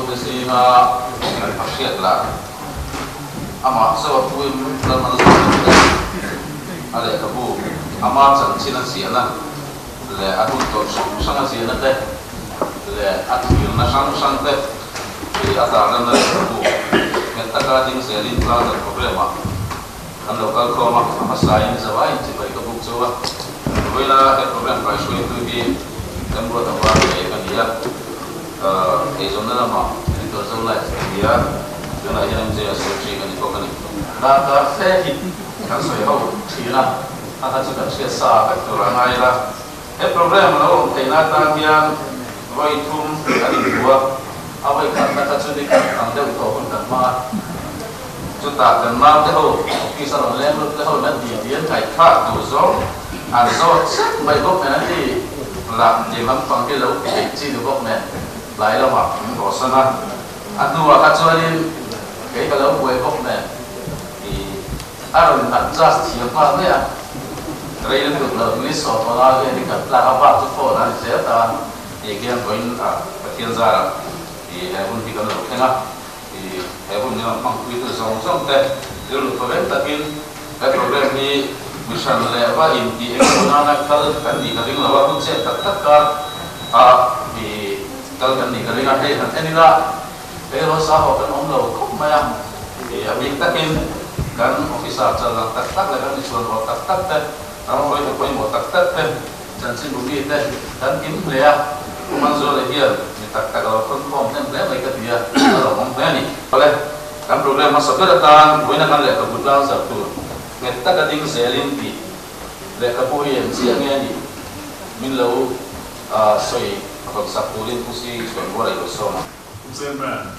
te zinga kan fa hriat lah amah chauh a puin Lalmanzawna te a lehkhabu ama chanchin a ziahna leh a hun tawrh hrang hrang a ziahna te leh a thirna hrang hrang te hi a tarlanna lehkhabu nghet taka ding zelin tlang programme ah Kan lo kal khawm a, a hmasain zavaiin chibai ka buk chauh a. Vawiina he program kaihruaitu hi Remruata var ngei ka ni a, eizawnna lamah Editor Zo Life ka ni a, tunah hian MJ a secretary ka ni bawk a ni. Darkar fe hi kan sawi ho thin a, a kha chu kan hriat sa vek tur a ngai la. He program lo awm theihna atan hian vawi thum kan inhmu a, a vawi khatna kha chu ni khat ang deuh tawh hun kan hmang a. Chutah kan naute ho office a rawn leng lut te ho in an ti ti an ngaihthlak duh zawng an zawt zet mai bawk nen an ti lah ti lampang hi lo ti theih chi ni bawk nen tlai lamah min rawhsan a, a hnuah kha chuanin kei ka lo buai bawk nen i a rawn adjust thiam nghal mai a, rei lutuk lo ni 15 vel hi kan tlak a bak chu phone a ni zel ta a, ti hian vawiin ah Pathian zarah i he hun hi kan lo thleng a. I he hun hi rawn hmangpuitu zawng zawng te rilru thaw veng takin he program hi mi hran leh va intih eng emaw nana kal kan nih ka ring lo a, hun chet tak tak kar a i kal kan nih ka ring a, hei han en ila hei rawsa ho kan awm lo khawp mai a, i a bik takin kan officer chal lang tak tak leh kan misual rual tak tak te, ram hruaitu pawimawh tak tak te, Chanchinbu mite kan kim hle a, Pu Manzuala hian mi tak tak a lo thawn khawm hnem hle mai ka ti a, a lo awm hle a ni. Awle, kan program hmasa ber atan vawiina kan lehkhabu tlang zar tur nghet taka ding zelin tih lehkhabu hi eng chiah nge nih min lo sawi rawn sak turin Pu Si Chhuanbuara i lo sawm a. Pu Chairman,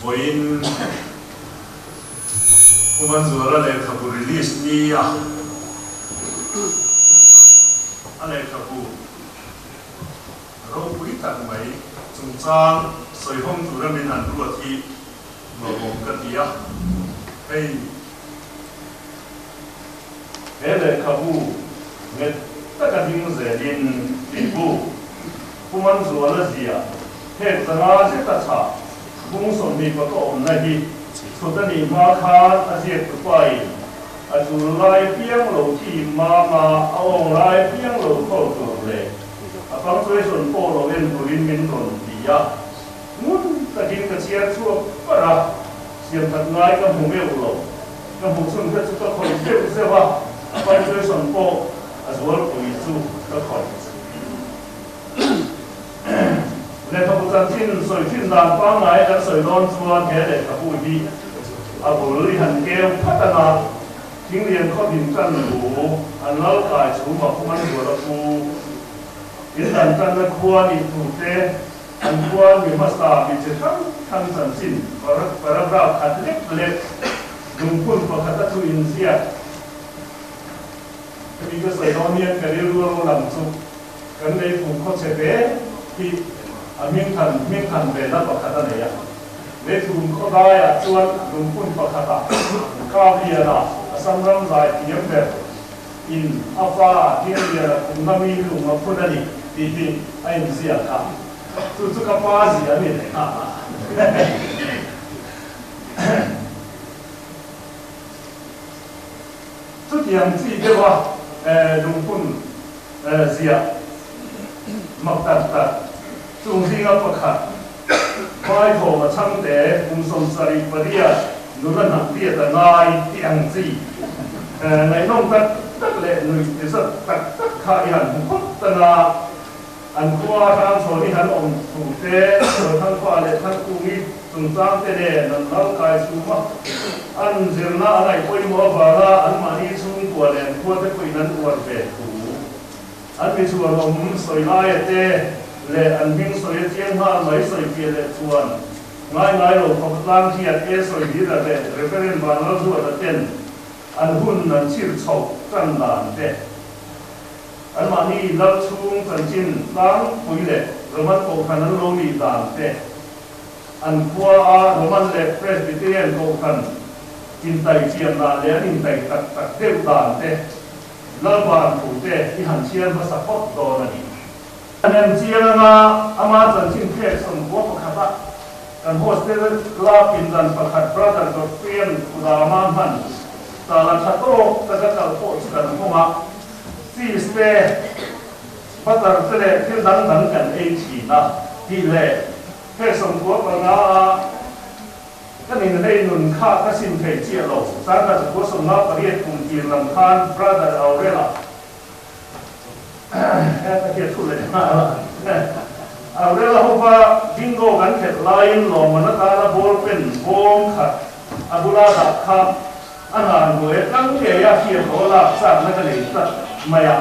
vawiin Pu Manzuala lehkhabu release ni a a lehkhabu ropui tak mai chungchang sawihawng tura min han ruat hi nuamawm ka ti a, hei he lehkhabu nghet taka ding zelin tih bu Pu Manzuala zia hek zanga zeta chhah bung 21 awmna hi chhut a nih hma khan a ziak tupain a chul lai piang lo thi mama a awng lai piang lo thawl tur leh a punctuation pawh lo en turin min rawn ti a, ngun takin ka chhiar chhuak par a, siam that ngai ka hmu meuh lo, ka hmuh chhun kha chu ka khawih zeuh zeuh a, a punctuation pawh a zualpui chu ka khawih. Lehkhabu chanchin sawi thin dan pangngai kan sawi dawn chuan he lehkhabu hi a bul i han keu phat ang a, Thinglian khaw din tan thu an lal kai chhum a pum an zual a pu. In dan tanna khua nih thu te, an khua mi hmasa mi chi hrang hrang chanchin paragraph khat lek lek lungphun pakhat a thu inziak. Hemi ka sawi dawn hian ka rilru a ro lang chu kan leipung khawchhe ve hi a hmingthan hmingthan ve na pakhat a nei a. Leithum khawdaiah chuan lungphun pakhatah Kavliana Assam ram zai thiam ber in a pa Dingliana khumna mi lung a phun a ni tih hi a inziak a, chu chu ka pa zia a ni leh nghal a. Chutiang chi deuha lungphun ziah mak tak tak chung zinga pakhat Vaithawm a chhangte kum 78 nula hnam tiat a ngai tih ang chi ngaihnawm tak tak leh nuih ti zat tak tak kha i han hmu phawt tan a. An khua Hrangchhawn i han awm thu te, Thangkhua leh Thangkungi chungchang te nen an lal kai chhum a, an zirna a ngaih pawimawh avanga anmahni chhungkua leh an khua te pawhin an uar ve thu. An mi chhuan awm sawi laia te leh an hming sawi a chiang nghal mai sawi piah leh chuan ngai ngai lo khawp tlang hian e sawi dira leh Reverend Vanlalzuata ten an hun an chhir chhoh tan dan te. Anmahni lal chhung chanchin tlangpui leh Roman Kohhran an lo nih dan te, an khua a Roman leh Presbyterian Kohhran intai chian dan leh an intai tak tak deuh dan te, Lalban thu te i han chhiar hmasa phawt dawn a ni. An en chiang anga ama chanchin phek 91 a. kha kan hostel la pindan pakhat Brother Godfrey-a'n Khudama hman tala tha tawk taka kal pawh chu kan hawng a, cheese te, butter te leh thil dang dang kan ei thin a tih leh hei 95 a Ka ninhlei nun kha ka sim thei chiah lo. Sangha 1958 kum tir lam khan Brother Aurela ka hriat thu leh nghal a. Aurela hova bingo kan khelh laiin lawmman atana ball pen bawm khat a bula dah kha a hnan hnuai atang ngei a hriat haw lak chakna ka nei tlat mai a.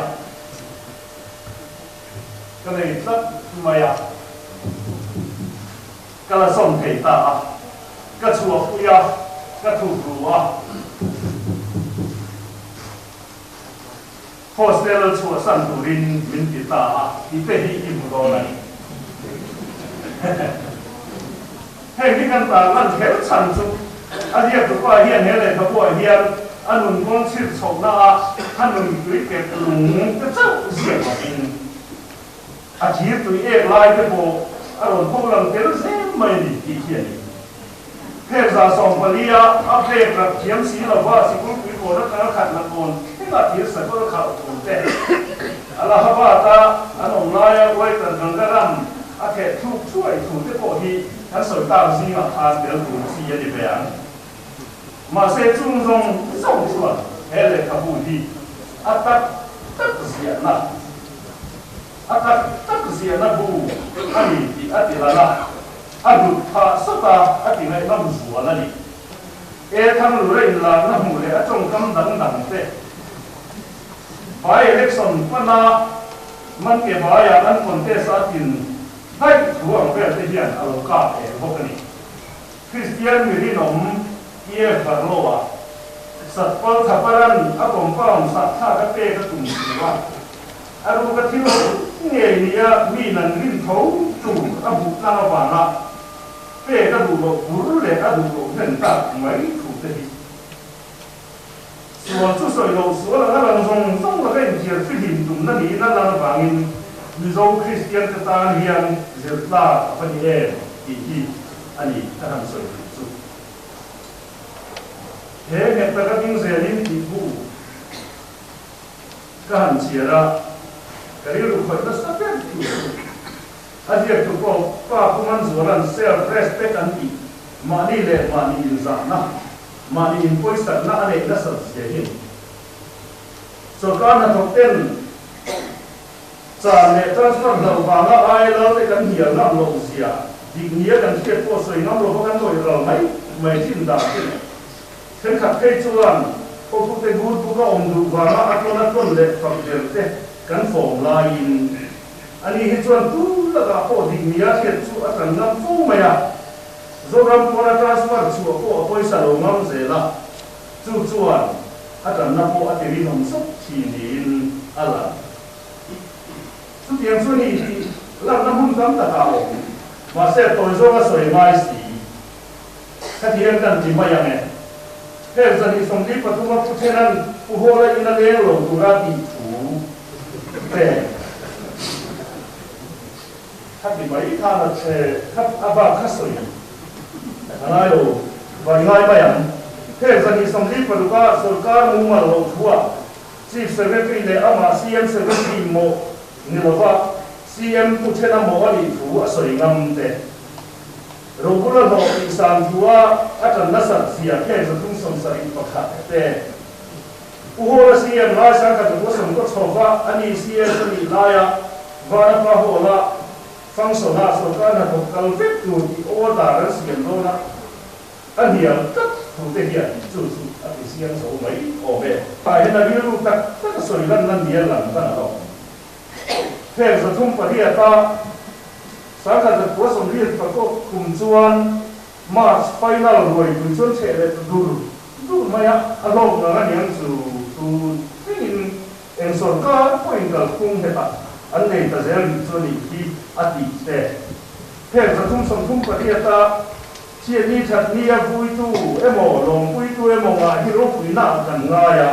Ka nei tlat mai a. Ka la sawm thei ta a, ka chhuah pui a, ka thuk ru a. Hostel chhuahsan turin min ti ta a, tih te hi i hmu dawn a ni. Heng hi kan tarlan kher chhan chu a ziaktupa hian he lehkhabuah hian a nun kawng chhir chhohna a a nun tui kep lung te chauh ziak lovin A thir tui ek lai te pawh a rawn pho lang tel zel mai a ni tih hi a ni. Phek 140 a a phek rak thiam si lova sikul pui kawn atanga khat la kawn thlenga thir sakawr khalh tur te Allahabad a an awm laia waiter Gangaram a theh thluk thuai thu te pawh hi kan sawi tak zingah khan tel tur chi a ni ve ang. Mahse chung zawng zawng chuan he lehkhabu hi a tak tak ziahna A tak tak ziahna bu a ni tih a ti lan a, a hlut phah sawt a, a ti ngaihnawm zual a ni. E Thanglura inlarna hmuh leh a tawngkam dang dang te, By election pana man ke baiah an contest a tin daih thu ang vel te hian a lo kap eng bawk a ni. Kristian mi rinawm TF Barlow-a Satpal Thaparan a compound sahthlak a pek a tum thu a, A ruka thil ngei nia mi nan rin tho tur a hmuh tlang avanga pek a duh loh bur leh a duh loh hnen tak mai thu te hi. Sual chu sawi loh sual anga lang zawng zawng laka inthiar fihlim tumna niin a lan avangin Mizo Kristian te tan hian zirtlak a va ni em tih hi a ni ka han sawi duh chu. He nghet taka ding zelin tih bu. Ka han chhiar a, ka rilru khawih nasa ber tur chu a ziaktu pawh Pa Pu Manzuala'n self respect an tih, mahni leh mahni inzahna, mahni inpawisakna a neih nasat zia hi a ni. Sorkar hnathawk ten chan leh transfer hlauh vanga ILR te kan hnial ngam loh zia, dik nia kan hriat pawh sawi ngam lova kan lawih ral mai mai thin dan te leh Thenkhat phei chuan hotute good book a awm duh vanga a tlawn a tlawn leh fak der te kan fawm laiin ani hi chuan tu lakah pawh dik nia hriat chu a tan ngam fo mai a, Zoram pawna transfer chhuah pawh a pawisa lo ngam zel a, chu chuan a tanna pawh a ti rinawm sawt thin niin a lang. Chutiang chu ni tih lakna hmun tam takah a awm, mahse tawi zawnga sawi ngai si. Khatiang kan ti mai ang e. Heng 243 a pu thenan Pu Hawla in a leng lo tura tih thu te kha ti mai khan a che kha a bak kha sawi a ngai lo vai ngai mai ang. Heng 246 a sorkar mumal loh thuah Chief Secretary leh amah CM Secretary mawh ni lova CM pu thena mawh a nih thu a sawi ngam te. Robula hlawh tih san thua a ṭan nasat zia phek 371 te. Pu Hawla CM lai 1960 va a ni CS a nih laia Vanapa Hall-a function-a sorkar hnathawk kal vek tur tih order an siam dawn a, a hnial tlat thu te hian chu chu a ti siam zo mai awm e. Tah hian a rilru tak tak a sawi lan lan nia lang dan a lo. Phek 308 a 1940 kum chuan March final ruai pui chuan chheh leh ta dur dur mai a, a hlawk ngang a niang chu tun thlengin eng sawrkar pawhin kalphung hetah an nei ta zel rih chu a nih hi a tih te. Phek 338 a Chhiatni thatni a vuitu emaw lawmpuitu emaw ngah hi ropuina ah kan ngai a.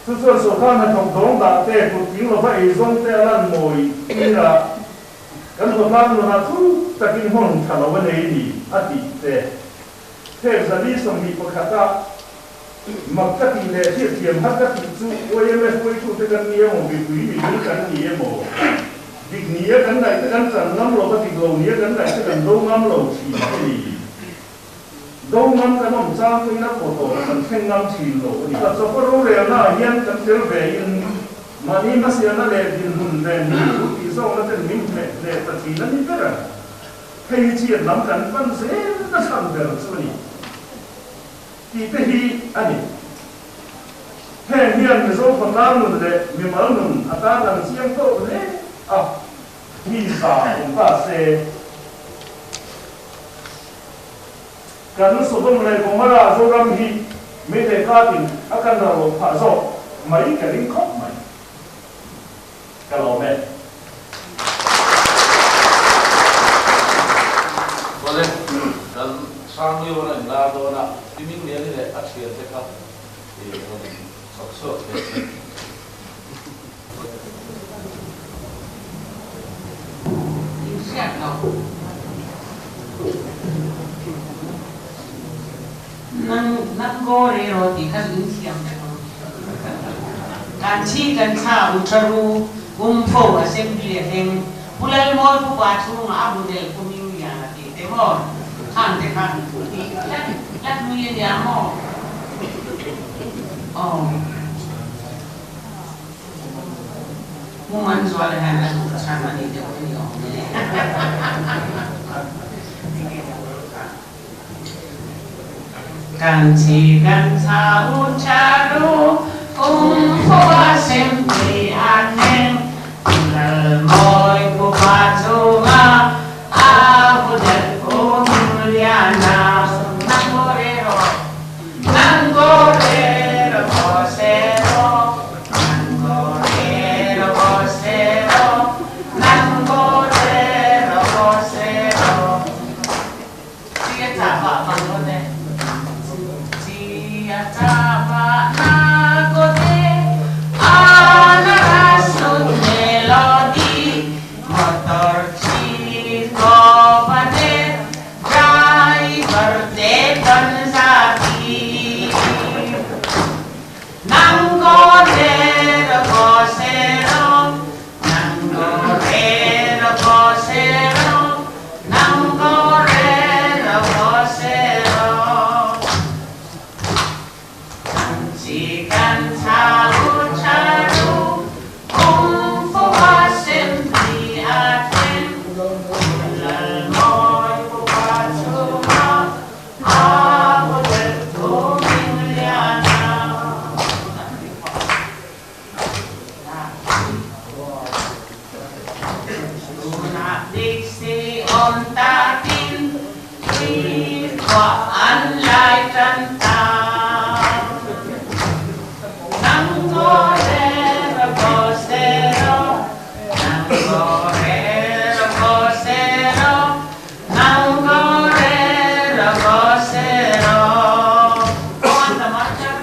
Chu chuan sawrkar hnathawk dawng dah te, kut tling lova ei zawng te a lan mawi tir a. Kan khawtlang nunah thuk takin hmun tha lo a nei ni a tih te. Phek 421 a mak ka tih leh hriatthiam har ka tih chu YMS hruaitute kan ni emaw, mipui mipui kan ni emaw, dik nia kan ngaih te kan chan ngam lo va, dik lo nia kan ngaih te kan do ngam lo thin a ni. Do ngam kan awm chang pawhin a kaw tawh kan thleng ngam thin lo a ni. Chawpa rorelna ah hian kan tel ve in mahni hmasialna leh dinhmun ven hi thu tih zawkna ten min hmeh hneh ta thin a ni ber a. Hei hi chhiat lam kan pan zel na chhan ber chu a ni tih te hi a ni. Heng hian Mizo khawtlang nun leh mimal nun a tarlang chiang tawk hle a, mi za awm ta se. Kan Sodom leh Gomorrah Zoram hi Meitei katin a kan ral loh phah zawk mai ka ring khawp mai. Ka lawm e. Awle, kan Hrangluiawn a inlar dawn a, Pi Mingliani leh a thiante kha i rawn chhawp chhuak thei che. In hriat loh. Nang nang go re ro tih kha in thiam vek ang. Kan thi kan thla u tha ru um pho assembly a thleng Pu Lalmawi Pu Pa chhungah a bu del Pu Mingliana tih te maw khang te kha hlat hlat nui a nia maw aw. Pu Manzuala hian a duh chhan a ni deuh a ni awm e. Kan chi kan thla u tha ru kum khua sem ti a thleng Pu Lalmawi Pu Pa chunga a bu delh Pu Hmingliana Nang go re ro Nang go re ro go se ro Nang go re ro go se ro Nang go re ro go se ro Chia chah vah bang ko te Chia chah vah na ko te Anara sut melody Motor chi ko pa te Driver te kan zati Nang ko re ro ko se ro Nang ko re ro ko se ro Nang ko re ro ko se ro Kan chi kan cha u cha ru Kung fu a sim ti a thleng Lalmawi pu pa chunga a bu delh Pu Mingliana. Tunah Dixie awm takin tui thuah an lai tan ta. Nang go re ro go se ro, nang go re ro go se ro, nang go re ro go se ro. On the marker.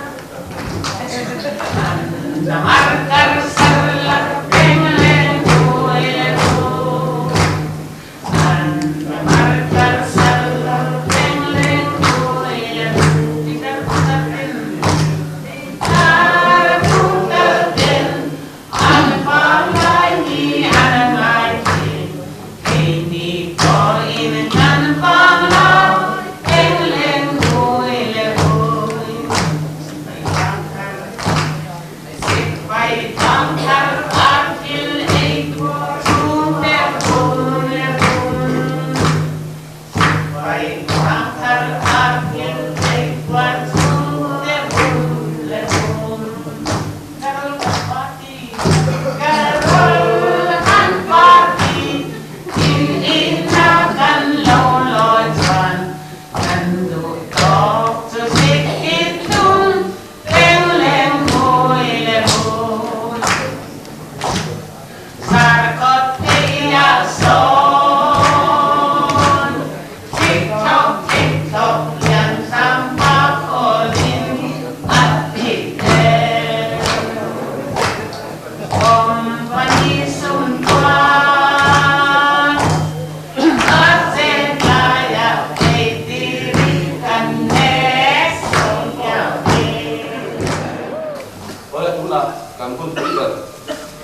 Festival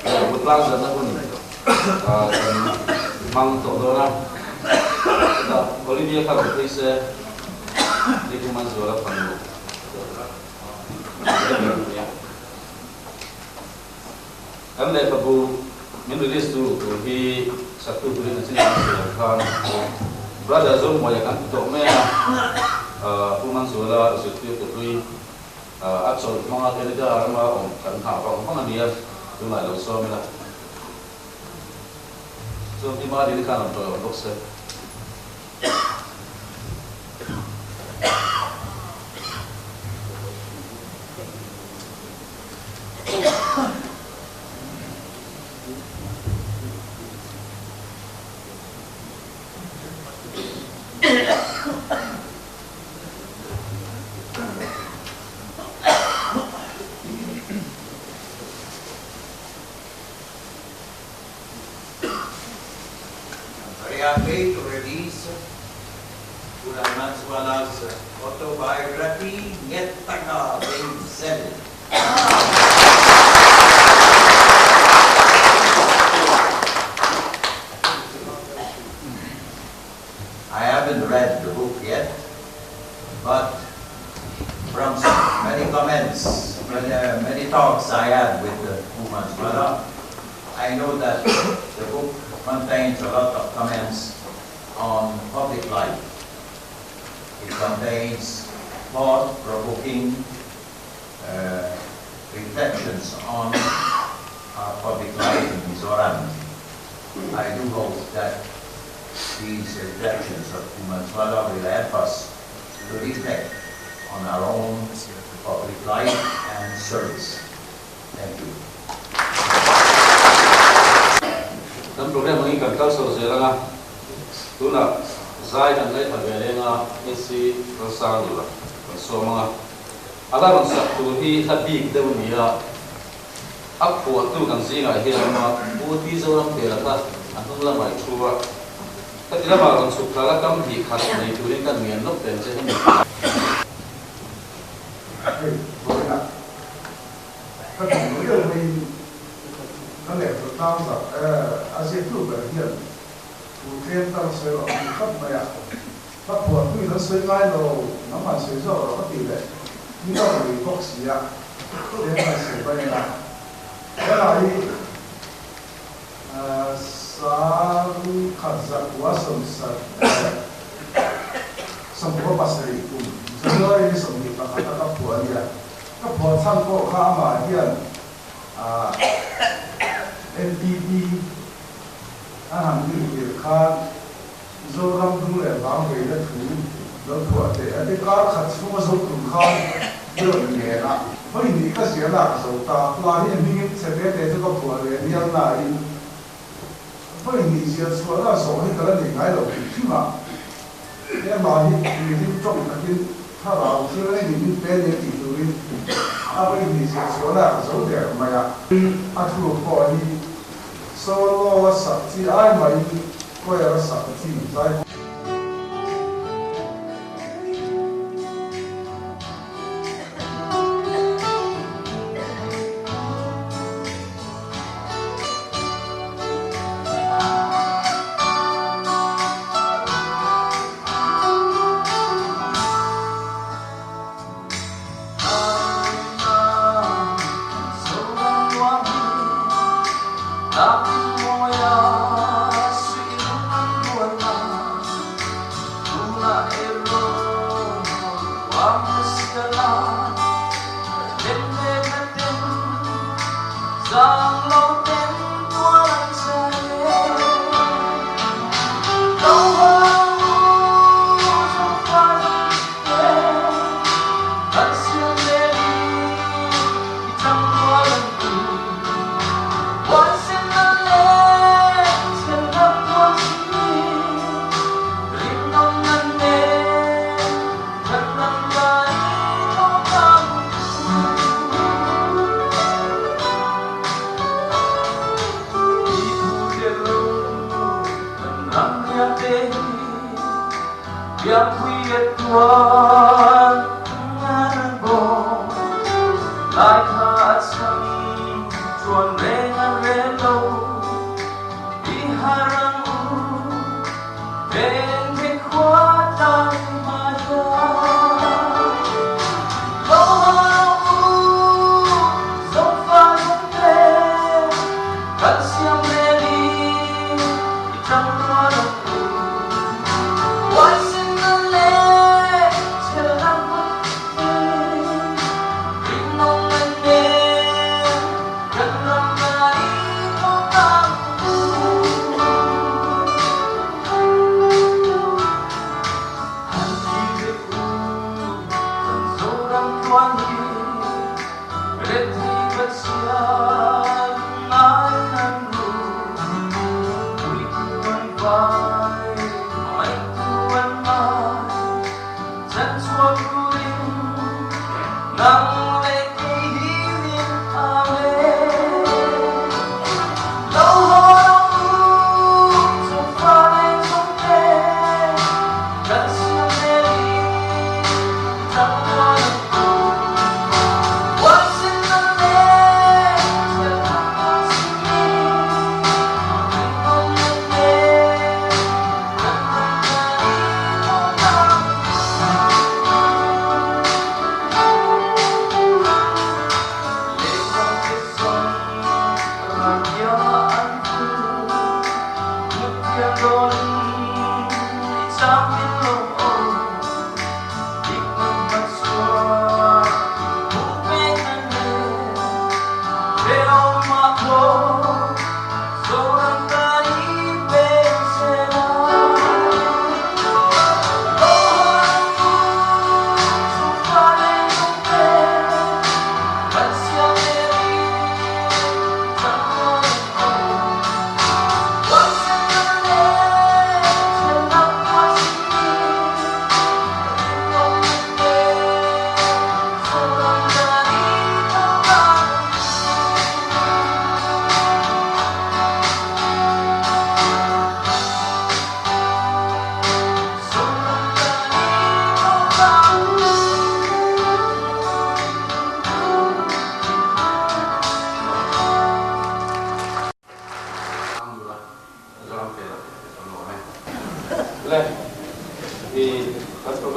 lehkhabu tlangzarhna hun kan hmang tawh dawn a. Chutah Olivia kha rawn phei se, ni kum an zual a fanu ber a nia. Kan lehkhabu min release tu tur hi saktu turin a chin ang sawi khan Brother Zomuaia kan ti tawh mai a, Pu Manzuala zirtirtu hlui a chawlh hmanga Canada rama awm kan nghah vang vang a nia, tunah i lo sawm ila. Chuan Pi Madini khan rawn tawih awm bawk se. Very happy to release Lalmanzuala's autobiography, Nghet Taka Bei Zel. I haven't read the book yet, but from many comments, many, many talks I had with the Pu Manzuala, I know that the book contains a lot of comments on public life. It contains thought-provoking reflections on our public life in Mizoram. I do hope that these reflections of Pu Manzuala will help us to reflect on our own public life and service. Thank you. Kan program angin kan kal chho zel anga, tunah zai kan ngaihthla ve leng a, AC Lalsangdula kan sawm anga, a la rawn sak tur hi hla bik deuh a ni a, a phuahtu kan zingah hian a awm a, Pu T Zoramthela kha a hnung lamah i thu a, khati lamah rawn chhuk thla la kam hnih khat nei turin kan ngen lawk teh ang che hemi. Hei, vawiinah ka duh lo deuh maiin ka lehkha tlang zarh a ziaktu ber hian thu tlem tal sawi rawh a ti tlat mai a, ka phuahtuin an sawi ngai lo, nangmah sawi zawk rawh ka tih leh ni lo lui bawk si a, tlem a sawi mai a. Helai hi 1997 kum January ni 21 a ka phuah a nia. Ka phuah chhan pawh kha amah hian NPP a han rin tir khan Zoram dung leh vang veina thu lo phuah teh a ti. Kar khat chhunga zo tur khan i rawn ngen a, vawi hnih ka zia lak zo ta. Hla hi a hmingin chhe te te chu ka phuah leh nial nain vawi hnih zia chhuahna zawh hi ka la nei ngai lo tih hrim a. He hla hi mihring tawng takin thlarau thil a ni min pe nia tih turin a vawi hnih zia chhuahna ka zo der mai a. A thuruk pawh hi solo a sak chi ai maiin choir a sak chi zai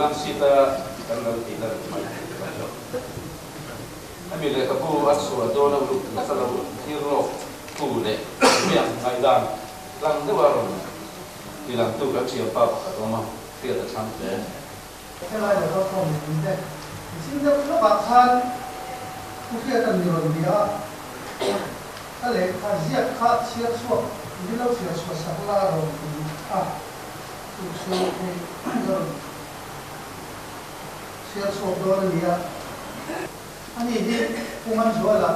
Exam sheet a kan lo tih lan mai kan lo. Hemi lehkhabu a chhuah dawn a uluk nasa lo thlir lawk tu leh miang ngaihdan tlang deuh a rawn tilangtu kan thianpa pakhat awm a hriat a chhang hle. Helai lehkha khawm mipui te zing deuh lawkah khan Pu Hriata mi rawn bia a, ka lehkha ziak kha chhiar chhuak min lo chhiar chhuah sak la a rawn ti a, chu chu hei ka rawn chhiar chhuak dawn a ni a. Ani hi Pu Manzuala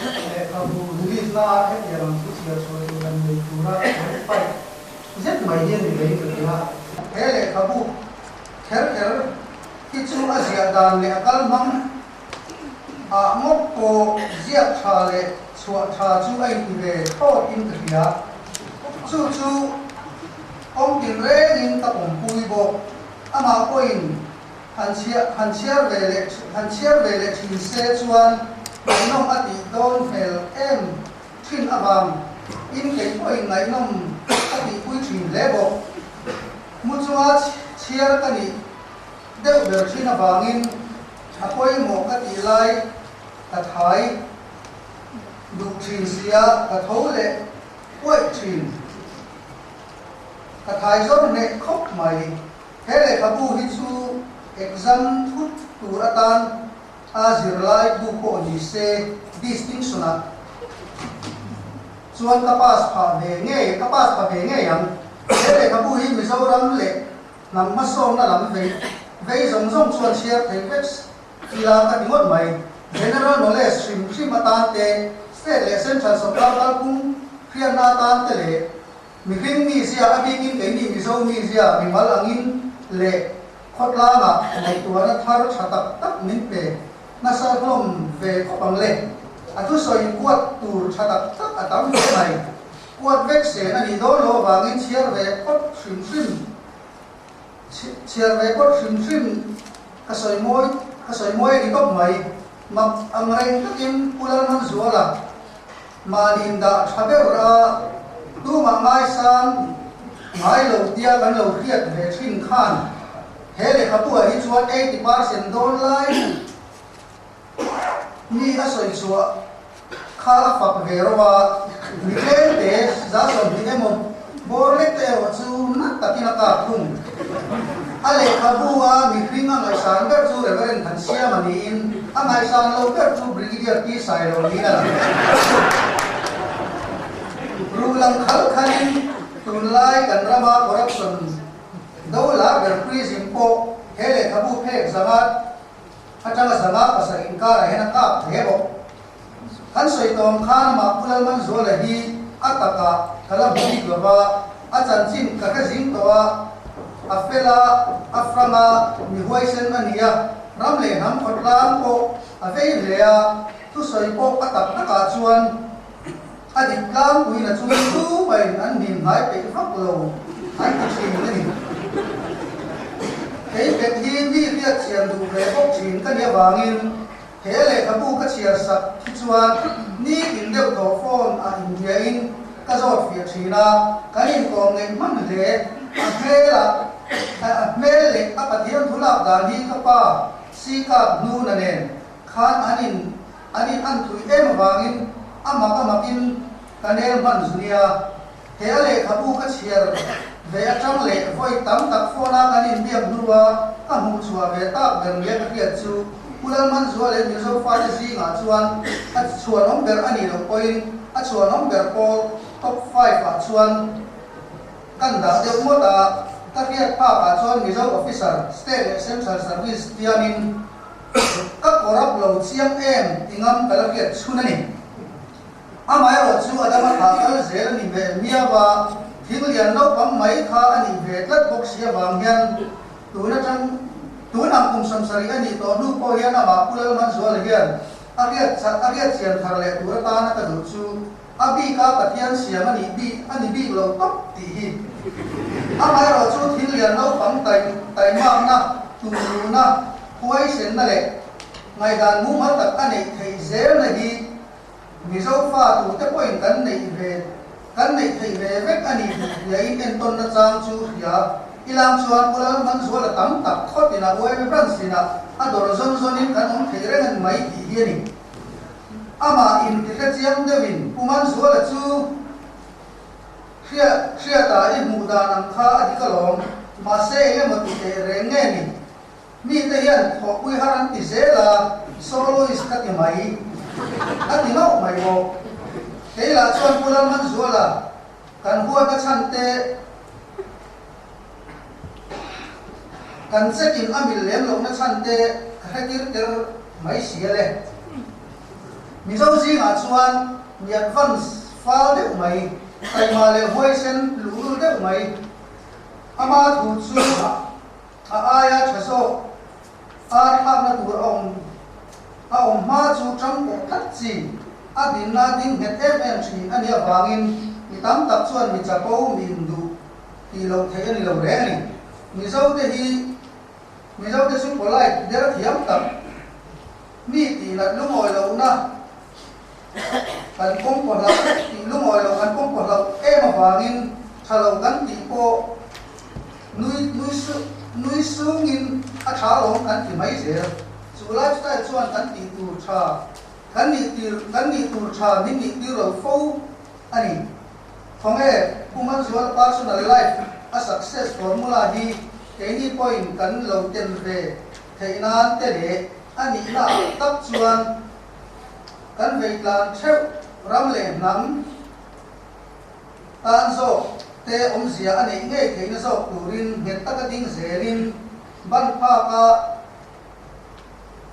lehkhabu release na ah hetiang ang chu chhiar chhuah tur han nei tura qualified zet mai hi a ni vei ka ti a. He lehkhabu kher kher hi chu a ziah dan leh a kal hmang ah ngawt pawh ziak tha leh chhuah tha chu a inti ve thlawt in ka hria. Chu chu awm tin rengin ka pawmpui bawk. Amah pawhin Han chhiar han chhiar ve leh han chhiar ve leh thin se chuan ngaihnawm a tih dawn hmel em thin avang in kei pawhin ngaihnawm a tihpui thin hle bawk. Mu chunga chhiar ka nih deuh ber thin avangin a pawimawh ka tih lai ka thai duh thin sia ka tho leh uaih thin. Ka thai zawr hneh khawp mai. He lehkhabu hi chu exam thut tur atan a zirlai bu pawh ni se distinction ah chuan ka pass phah ve ngei ka pass pha ve ngei ang. He lehkhabu hi Mizoram leh hnam hmasawnna lam vei vei zawng zawng chuan chhiar thei vek ila ka ti ngawt mai. General knowledge hrim hrim atan te, state leh central sawrkar kalphung hriatna atan te leh Mihring mizia a bikin keini Mizo mizia mimal angin leh khawtlangah ngaihtuahna thar tha tak tak min pe nasa hlawm ve khawp ang le. A thusawi kuat tur tha tak tak a tam hle mai. Kuat vek sen a nih dawn lo avangin chhiar ve phawt hrim hrim chhiar ve phawt hrim hrim ka sawi mawi ka sawi mawi a ni tawp mai. Mak ang reng takin Pu Lalmanzuala Mahni dah tha ber a, tumah ngaisang ngai lo tia kan lo hriat ve thin khan he lehkhabuah hi chuan 80% dawn lai mi a sawi chhuah kha a fak ve ro a, mi tlem te 20% emaw bawr lek te erawh chu na takin a kap thung. A lehkhabu a mihring a ngaihsan ber chu Reverend Thansiama niin a ngaihsan lo ber chu Brigadier Pi Sailo niin a lang. Ruh lang khal khalin tunlai kan rama corruption do lar ber prism pawh he lehkhabu phek zangat atanga zanga pasarih inkarah hian a kap hle bawk. Kan sawi tawng khan amah Pu Lalmanzuala hi a takah ka la hmu bik lo va, a chanchin ka hre zing tawh a, a fel a, a frang a, mi huaisen a ni a, ram leh hnam khawtlang pawh a vei hle a, thusawi pawh a tak takah chuan a dik tlangpuiin a chung tumahin an hnim hnai peih vak lo an ti thin a ni. Kei pek hi mi hriatchian duh ve bawk thin ka nih avangin He lehkhabu ka chhiar sak hi chuan nitin deuh tawh phone ah inbiain ka zawt fiah thin a, kan inkawm ngeih hman hle. A hmelah a hmel leh a Pathian thu lak dan hi ka pa Sikap hnuna nen khan an in an in an thui em avangin a mak a makin ka nel hman zu nia. He a lehkhabu ka chhiar ve atang leh vawi tam tak phone a kan inbiak hnua ka hmuh chhuah ve tak ber nia ka hriat chu Pu Lalmanzua leh Mizo fate zingah chuan a chhuanawm ber a nih loh pawhin a chhuanawm ber pawl top five ah chuan kan dah deuh ngawt a, ka hriat phak ah chuan Mizo officer, state leh central service tiamin ka corrupt lo chiang em ti ngam ka la hriat chhun a ni. Amaherawh chu Adama thlah kal zel a ni ve miau a, thing lian naupang mai kha a nih ve tlat bawk si avang hian tun atang tun ang kum 70 a nih tawh hnu pawh hian amah Pu Lalmanzuala hian a riat a riat chian thar leh tur atana ka duh chu a bika Pathian siam a nih bik a ni bik lo tawp tih hi. Amaherawh chu thing lian naupang tai taimakna, tumruhna, huaisenna leh ngaihdan mumal tak a neih theih zelna hi Mizo fa tute pawhin kan neih ve kan neih theih ve vek a ni tih hriain entawnna chang chu hria. Ilang chuan Pu Lalmanzuala tam tak khawt ina yma branch inah a dawr zawn zawnin kan awm thei reng a ni mai tih hi a ni. Amah in ti hre chiang deuhin Pu Manzuala chu hria hriata i hmuh dan ang kha a dik alawm, mahse eng emaw ti teh reng nge ni? Mite hian thawhpui har an ti zel a, soloist ka ti mai, a ti ngauh mai bawk. Kei lah chuan Pu Lalmanzuala kan huatna chhan te kan check in a mil lem lohna chhan te ka hre tir ter mai si a le. Mizo zingah chuan mi advance fal deuh mai, taima leh huaisen luhlul deuh mai, ama thu chu a aia tha zawk ar thlakna tur a awm a awm hma chu tangpawh tlat chi a dinna ding nghet em em thin a nih avangin mi tam tak chuan mi chapo mi induh tih loh theih a ni lo reng a ni. Mizote hi Mizote chu polite der thiam tak mi tih nat lungawi lohna kan pawm pawh hlauh tih lungawi loh kan pawm pawh hlauh em avangin tha lo kan tih pawh Nui nui su nui sungin a tha alawm kan ti mai zel. Chu lifestyle chuan kan tih tur tha kan nih tir kan nih tur tha min nih tir lo fo a ni. Khawnge Pu Manzuala personal life a success formula hi keini pawhin kan lo tem ve theih nan te leh a nihna ah tak chuan kan vei tlan theuh ram leh hnam Tan zawk te awmzia a neih ngei theihna zawk turin nghet taka ding zelin ban phaka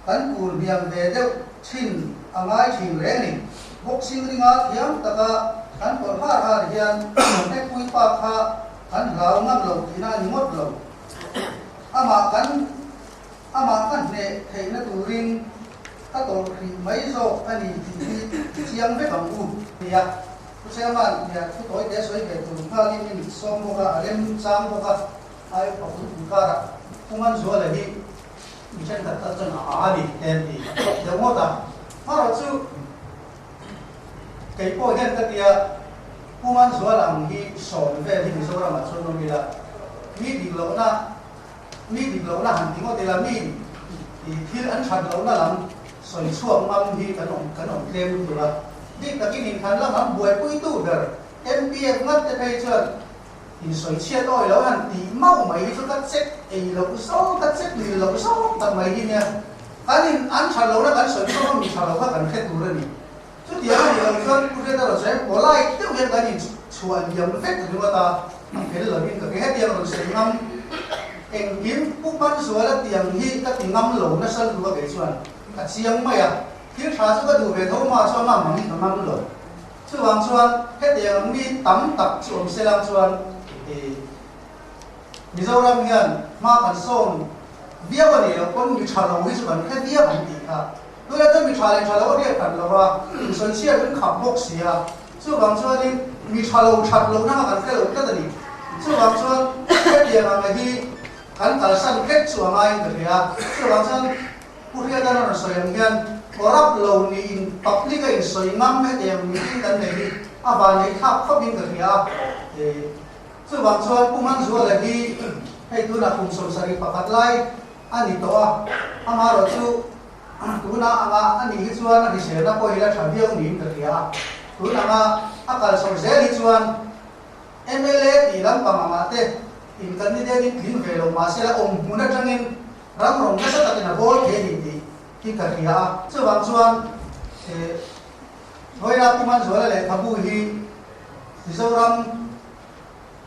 kan kur hniam ve deuh thin a ngai thin reng a ni. Boxing ringa thiam taka kan tawlh har har hian hnekpui pa kha kan hlau ngam lo tihna a ni ngawt lo. Amah kan amah ka hneh theihna turin ka tawlh hrih mai zawk a ni tih hi chiang vek ang u. Nia. Pu Chairman, nia thu tawi te sawi ve tur nghalin i mit sawm bawk a, a rem chang bawk a, ai upa pui pui karah Pu Manzuala hi mi thenkhat tal chuan a a ni te an ti deuh ngawt a. Hmarawh chu kei pawh hian ka tia Pu Manzuala ang hi sawm vel hi Mizoramah chuan awm ila, mi dik lohna mi dik lohna han ti ngawt ila, mi thil an that lohna lam sawi chhuak ngam hi kan awm kan awm tlem lutuk a. Bik takin inthlan lam an buaipuitu ber MPF ngat te phei chuan insawi chhiat awi lo han tih mauh mai hi chu ka check ei loh zawk, ka check mil loh zawk tak mai hi nia. Kan in an that lohna kan sawi chhuak a, mi tha lo kha kan hre tur a ni. Chutiang a nih loh chuan Pu Hriata rawn sawi polite deuh hian kan inchhuah liam vek ringawt a, a fel lovin ka ke hetiang rawn sawi ngam engkim Pu Manzuala tiang hi ka ti ngam lo nasa lutuk a kei chuan ka chiang mai a, thil tha chu ka duh ve tho ma chuan ngam ang hi ka ngam lo. Chuvang chuan hetiang ang mi tam tak chu awm selang chuan i Mizoram hian hma kan sawn viau a nih loh pawn mi tha lo hi chu kan hre viau ang tih kha. Tunah chuan mi tha leh tha lo a riak khat lo a, insawichhiat an khap bawk si a, chuvang chuanin mi tha lo that lohna kha kan hre lo tlat a ni. Chuvang chuan hetiang anga hi kan kalsan hlek chu a ngaiin ka hria. Chuvang chuan Pu Hriatan a rawn sawi ang hian corrupt lo niin public a insawi ngam hetiang mihring kan nei hi a vanneih thlak khawpin ka hria a. Chuvang chuan Pu Manzuala hi hei tunah kum 71 lai a ni tawh a, amaherawh chu tuna anga a nih hi chuan a hriselna pawh hi la tha viau niin ka hria a, tun anga a kal chhoh zel hi chuan mla tih lampang angah te in candidate in tling ve lo mahse la awm hmun atangin ram rawng nasa takin a bawl thei a ni tih hi ka hria a, chuvang chuan Vawilah Pu Manzuala lehkhabu hi Mizoram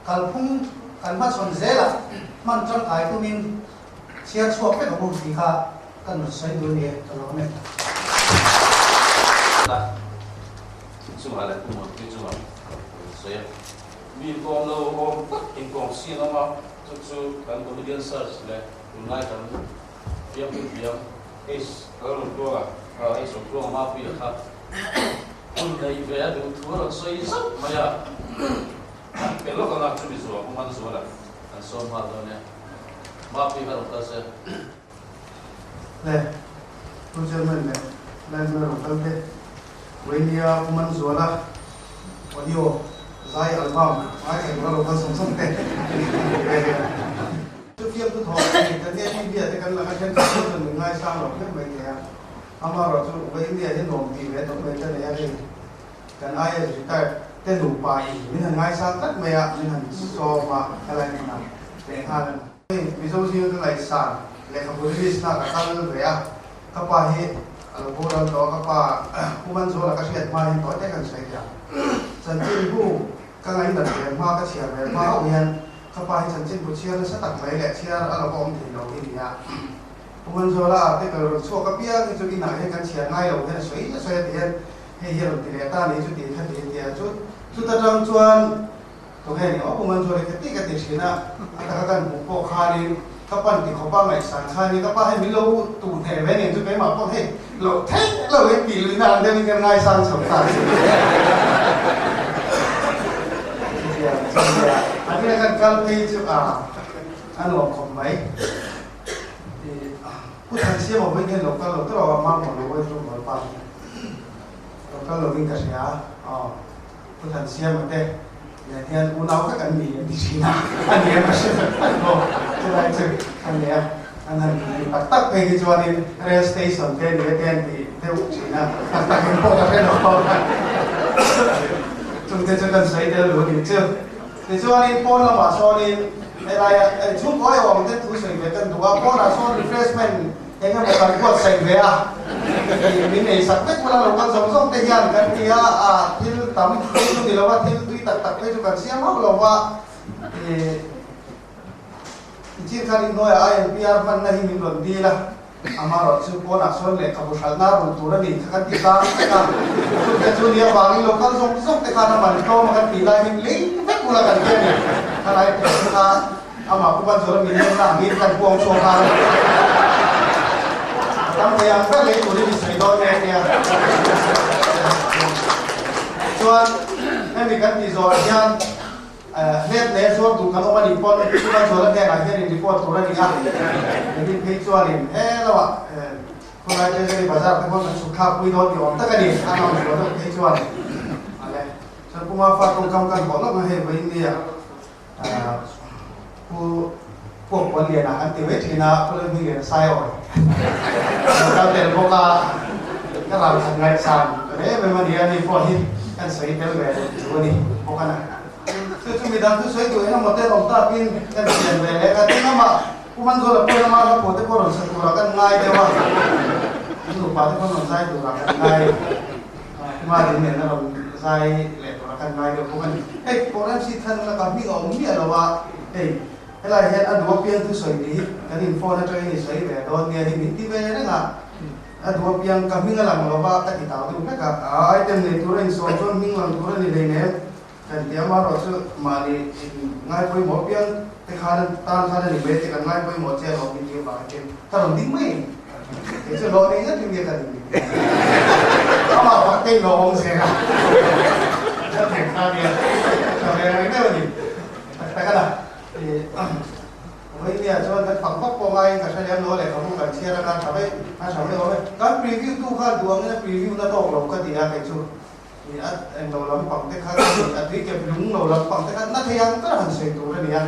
kalphung kan hmachhawn zelah hman tangkai tumin chhiar chhuak vek ang u tih kha ka rawn sawi duh a ni e, ka lawm e. Ta chungah leh Pu Mawlpui chungah ka rawn sawi a, mi inkawm lo awm tak inkawm si an awm a, chu chu kan comedian search leh tunlai kan fiamthu thiam Ace Lalruntluanga, Ace Runtluanga Mapuia kha hun neih ve a duh thu a rawn sawi zauh mai a, an pe lawk ang a, chumi zuah Pu Manzuala an sawm nghal dawn e. Mapuia kha rawn kal se. Le, Pu Chairman leh Library rawn kal te, Wainia Pu Manzuala audio zai album ngaithla tura rawn kal sawng sawng te. fiamthu thawh thin kan nia TV ah te kan lang a thenkhat pawh chuan min ngaisang lo hle mai thei a. Amaherawhchu Vaindia hi nuam tih ve tawp mai ka nei a hei kan IAS retired te nupa in min han ngaisang tlat mai a min han sawm a helai hmunah leh nghal a ni. Hei Mizo zinga ka ngaihsan lehkhabu release na ka kal ve a ka pa hi a lo boral tawh a ka pa Pu Manzuala ka hriat hma hian tawi te kan sawi teh ang. Chanchinbu ka ngainat ve hma ka chhiar ve hma hauh hian ka pa hi chanchinbu chhiar nasa tak mai leh chhiar a lo va awm thei lo hi ni a. Pu Manzuala article rawn chhuak apiang hi chu inah hian kan chhiar ngai lo hian a sawi a sawi a ti hian hei hi a rawn ti leh ta ni chu ti kha ti a ti a chu chuta tang chuan tunge ni aw Pu Manzuala hi ka ti ka ti thin a a taka kan hmuh pawh khanin ka pan ti khawpa ngaihsan khanin ka pa hei min lo tu hneh ve nen chu keimah pawh hei loh theih lo in tih luihna ang deuhin kan ngaisang chho ta a ni a nia kan kal phei chu a a nuam khawp mai. Pu Thansiama vawiin hian lo kal lo tawh a, Mamawh lo vawiin chu rawn pa hi lo kal lovin ka hria a, aw Pu Thansiama te nen hian unau vek an ni an ti thin a, a ni em ka hre tak tak lo, chulai chu a ni a, an han ti tak tak phei hi chuanin rail station te ni e te an ti deuh thin a, tak tak in pawh ka hre lo chungte chu kan sawi tel duh a nih chu. Tichuanin pawn lamah sawnin helaia chhungkaw ai awm te thu sawi ve kan duh a, pawnah sawn refreshment eng emaw kan buatsaih ve a, min ei sak vek bula lo kal zawng zawng te hian kan ti a, thil tam phei chu ni lo va, thil tui tak tak phei chu kan siam hauh lo va, tichin khan inhnuaiah INPR hmanna hi min rawn dil a. Amaherawh chu pawnah sawn lehkhabu hralhna run tur a ni kha kan ti ta vek a, chute chu nia vangin lo kal zawk zawk te khan a man tlawm a kan tih lai hian lei vek bula kan ti a ni. Khalai pek te kha amah Pu Banzawla min enna angin kan puang chhuak a, a tam thei ang ber lei turin i sawi dawn nge tia. Chuan hemi kan tih zawhah hian Hlet leh zuar duh kan awm a nih pawn Pu Manzuala hnenah hian in report tur a ni a, nimin phei chuanin he lamah khawlai Treasury Bazar te pawn kan chhuk thlak pui dawn ni awm tak a ni, a ngam zual deuh phei chuan ale chuan Pu Mafa tawngkam kan hawh lawk na hei vawiin nia Pu Puak Puan Liana an ti mai thin a, Pu Lalhming Liana Saiawi lo kal tel bawk a, ka ral khat ngaihsan em em a ni a, ni pawh hi kan sawi tel ve chu a ni bawk a na. Chu chu midang chu sawi duh engemaw te awm takin kan siam ve leh a, tin amah Pu Manzuala pawhin ama hla pawh te pawh rawn sa turah kan ngai deuh a, an nupa te pawh rawn zai turah kan ngai, Pu Madin nen a rawn zai leh turah kan ngai deuh bawk a ni. Hei Pawh MC Than lakah hming a awm miah lo a, hei helai hian a duh apiang thu sawi tih hi kan in phone atangin i sawi ve dawn nia hi min ti ve reng a, a duh apiang ka hming a lang lo va ka ti tau deuh vek a, item nei tura insawn chuan hming lang tur a ni hleinem. Kan ti amaherawh chu mahni in ngai pawimawh piang te khan tan khan a ni mai te kan ngai pawimawh che alawm min ti avang hian ka rawn ding mai kei chu hlawh nei zet in nge ka ding amah fak te in lo awm zel a ka thek kha nia ka ve reng deuh a ni tak tak a la Vawinia chuan kan fak vak pawh ngaiin ka hre lem lo lehkhabu kan chhiar a kan tha mai a tha mai awm e kan preview tu khan duh angin a preview na tawk lo ka ti a kei chu Ih a englo lampang te kha a tui kep lung lo lampang te kha na thei ang ber han sawi tur a ni a,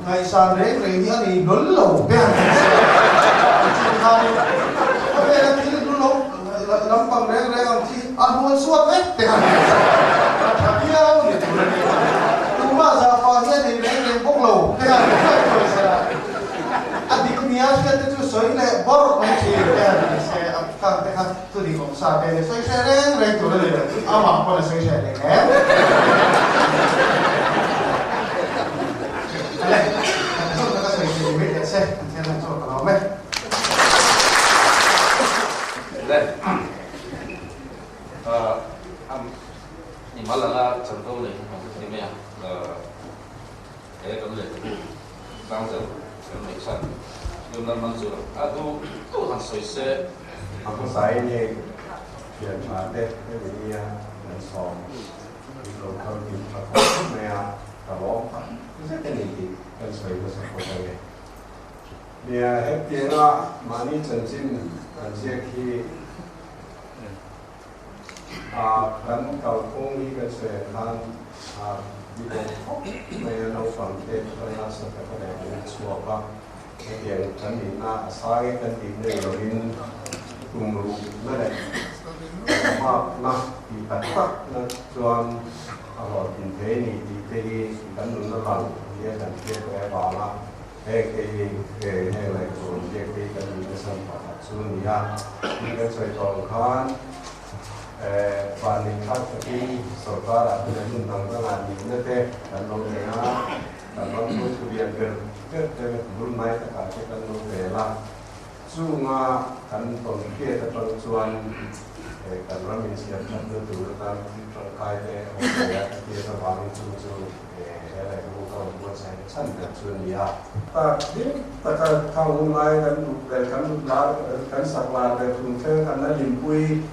ngaihsan reng reng hi a nei hlawl lo te han sawi se chin khanin khawvela thil hlu lo lampang reng reng ang chi a hnual suat vek te han sawi se a tha viau ni tur a ni a, tumah zahfah hi a nei reng reng bawk lo te han sawi se a, a dik nia hriat te chu sawi leh bawrh mai thin te han sawi se a khang te kha. Chu dik awm sa te ni sawi hreh reng reng tur a ni lo, amah pawn a sawi hreh leh em. Ale, kan zawt tak a sawi hreh ni mai teh se, an thian han chawt ka lo awm e. Le, i mal anga chanvo nei hi hmang ni mai a, he kan lehkhabu tlangzau kan neih chhan Yumna Manzur a duh duh han sawi se. A hmasain hei thian tha te hemi nia kan sawm in lo kal kim tha khawp mai a, ka lawm tak zet a ni tih kan sawi hmasa phawt ang e. Nia, hetianga mahni chanchin kan ziak hi A kan kalphung hi kan sawi ang khan a ni bawk khawp mai a, naupang te atanga sa taka leh an chhuak a. Hetiang kan nihna a sang e kan tih nei lovin tum ruhna leh hmakna tih tak takna chuan a hlawhtlin thei a ni tih te hi kan nunna lang nia kan hriat ve avanga heng te hi heng lehkhabu rawn biak te hi kan nihna san pakhat chu a ni a. Tin kan sawi tawh ang khan vanneih thlak takin sorkarah te leh hmun dang dangah nihna te kan lo nei a. Kan ram hruaitu lian ber ber te bul mai takah te kan lo rel a, chunga kan tawn hriat atang chuan kan ram insiam thatna tur atan thil tangkai te awm thei a, chutiang avangin chung chu he lehkhabu ka rawn buatsaih chhan ber chu a ni a. Tak hlim taka khang hun lai kan duh ber, kan duh lar, kan sak lar ber tun thleng kan la hlimpui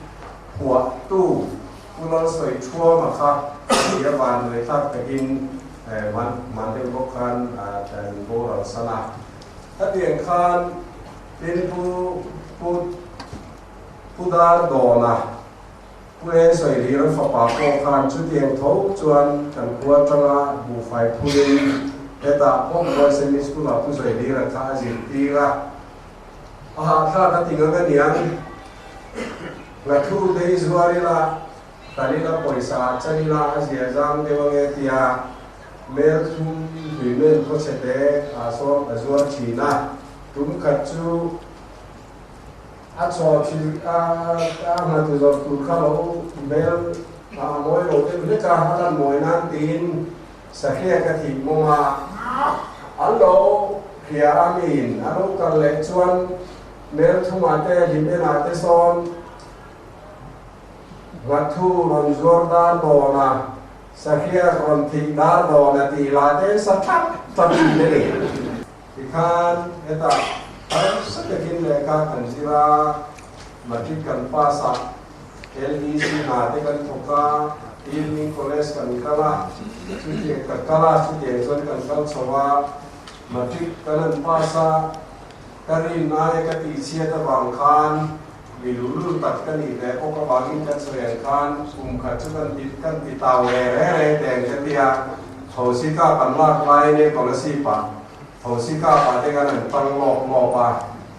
phuahtu Pu Lalsawi Thuama kha a ni a, vanduai thlak takin man deuh bawk khan kan boral san a. Khatiang khan tin Pu Pu Pu Dar Dawna, Pu En Sawihlira fapa pawh khan chutiang tho chuan kan khua atanga buhfai phulin hetah pawh Boys Semi School-ah Pu Sawihlira kha a zirtir a. A hahthlak a ti ngang a niang. Hlathu te hi zuar ila, tal ila pawisa chan ila a zia zang deuh ange tia mel thum hlui men khawchhe te ah sawn a zuar thin a. Tum khat chu a chaw thil a hlathu zawrh tur kha lo mel a mawi lo deuh hlek a, a lan mawi nan tiin Sahriak a thih mawng a, an lo hria a miin a lo kal leh chuan Melthuma te Hlimena te sawn Nghathu rawn zuar dar dawn a, Sahriak rawn thih dar dawn a tih lah te sa thap thap thin a ni. Tikhan hetah harsa takin lehkha kan zir a, matric kan pass a, LDC hna te kan thawk a, Evening College kan kal a, chutiang ka kal a, chutiang chuan kan kal chho a, matric kan han pass a, ka rin aia ka tihchhiat avang khan mi lulul tak ka nih ve bawk avangin kan sawi ang khan kum khat chu kan ti kan ti tau ve reng reng teng ka ti a, thosi kap an lak laiin e Kolasib ah thosi kap ah te khan an tang lawp lawp a,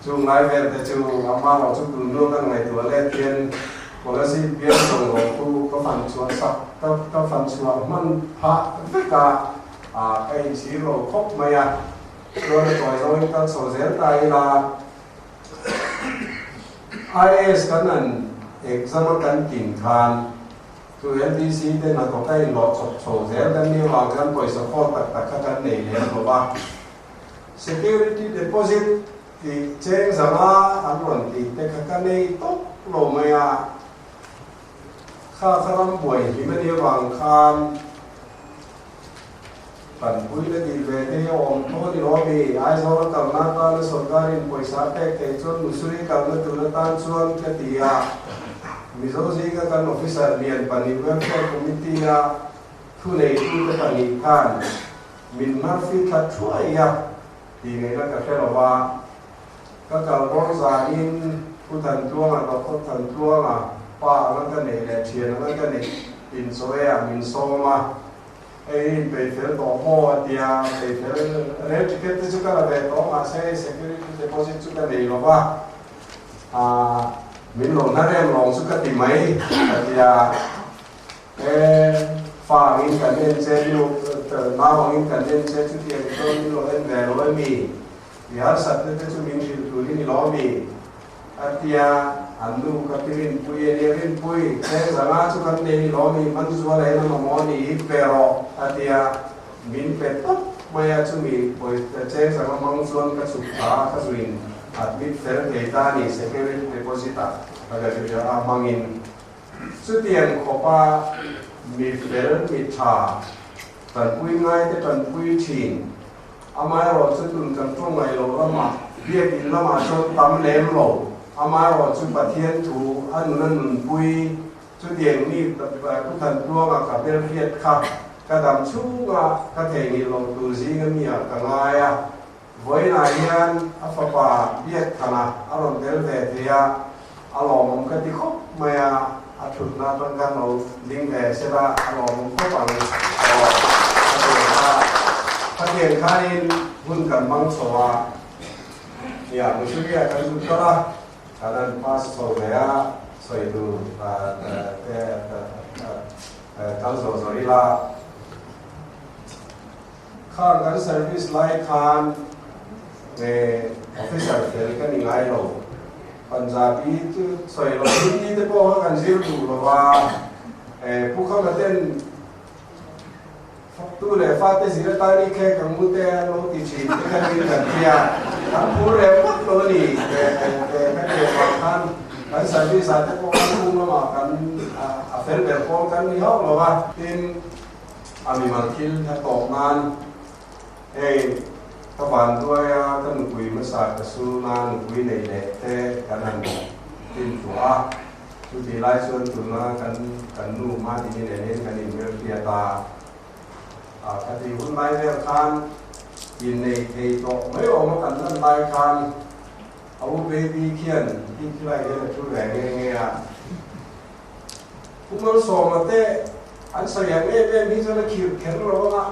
Chung lai vel te chu ama rawh chu tun hnu kan ngaihtuah let hian Kolasib bial zawng rawh chu ka fan chhuah sak ka ka fan chhuah hman phah vek a, ah ka inchhir lo khawp mai a, chuan a tawi zawngin kal chho zel ta ila IAS kan an exam a kan tin khan chu LDC te hnathawk a inhlawh chawp chho zel kan nih avang khan pawisa khawl tak tak kha kan nei lem lo va. Security deposit tih cheng zanga an rawn tih te kha ka nei tawp lo mai a, kha kha ram buai hlim a nih avang khan tanpui la tih ve te hi a awm tho a ni lo ami? Aizawl a kalna atana sorkarin pawisa a pek theih chuan Mussoorie kalna tur atan chuan ka ti a, Mizo zinga kan officer lian pahnih welfare committee a thuneitute pahnih khan Min hmarfi thla thuai a tih ngaihna ka hre lo va, ka kal bawr zanin Pu Thantluanga, Doctor Thantluanga pa anga ka neih leh thian anga ka neih inchawi ah min sawm a, hei in peih fel tawh maw a ti a, peih fel rel ticket te chu ka la ve tawh mahse hei security deposit chu ka nei lo va, ah min lo hna rem lawng chu ka ti mai a ti a. E, fa angin kan en che, nu, nau angin kan en che, chutiang chuan min lo en ve lo emi? I harsatna te chu min hrilh turin i lo ami? A tia, an nu ka pi Rinpui a nia, Rinpui, cheng zanga chu kan nei i lo ami? Manzuala hian a mamawh a ni hi, pe rawh, a tia, min pe tawp mai a, chumi pawi cheng zanga hmang chuan ka chhuk thla a, ka zuin admit fel thei ta a ni, security deposit ah ka a hmangin. Chutiang khawpa mi fel, mi tha, tanpui ngaite tanpui thin. Amaherawh chu tun kan tawng ngaih loh lamah, biakin lamah chuan tam lem lo. Amaherawh chu Pathian thu a nun a nunpui. Chutiang mi Pu Thantluanga ka hmelhriat kha ka dam chhunga ka theihnghilh loh tur zinga mi ah ka ngai a. Vawiinah hian a fapa Biakthana a rawn tel ve thei a, a lawmawm ka ti khawp mai a, a thutna atang khan lo ding ve se la a lawmawm khawp ang aw a ti a. Khatiang khanin hun kan hmang chho a. Nia, Musuria kan zut kal a, kan han pass chho ve a, sawi tur te kal zawh zawh ila. Khang kan service lai khan officer fel ka ni ngai lo. Punjabi chu sawi lo, Hindi te pawh kha kan zir duh lo va, Pu Khama ten Tu leh fate zir atan i khek ang u te an lo ti thin te khan in kan hria. Kan phur leh phawt lo a ni te te kan leh vang khan kan service ah te pawh kan hung lamah kan a fel ber pawl kan ni hauh lo a. Tin, a mimal thil a tawp nan hei ka vanduai a ka nupui hmasa ka sul na nupui nei leh te kan han tintuah a. Chutih lai chuan tuna kan kan nu Madini nen hian kan inhmelhriat a, a khatih hun lai vel khan innei thei tawh mai awm a kan lan lai khan a u baby khian khi khilai hian a thu ve nghe nghe a. Pu Malsawma te an sawi ang em em hi chuan a khirh kher lo ang a,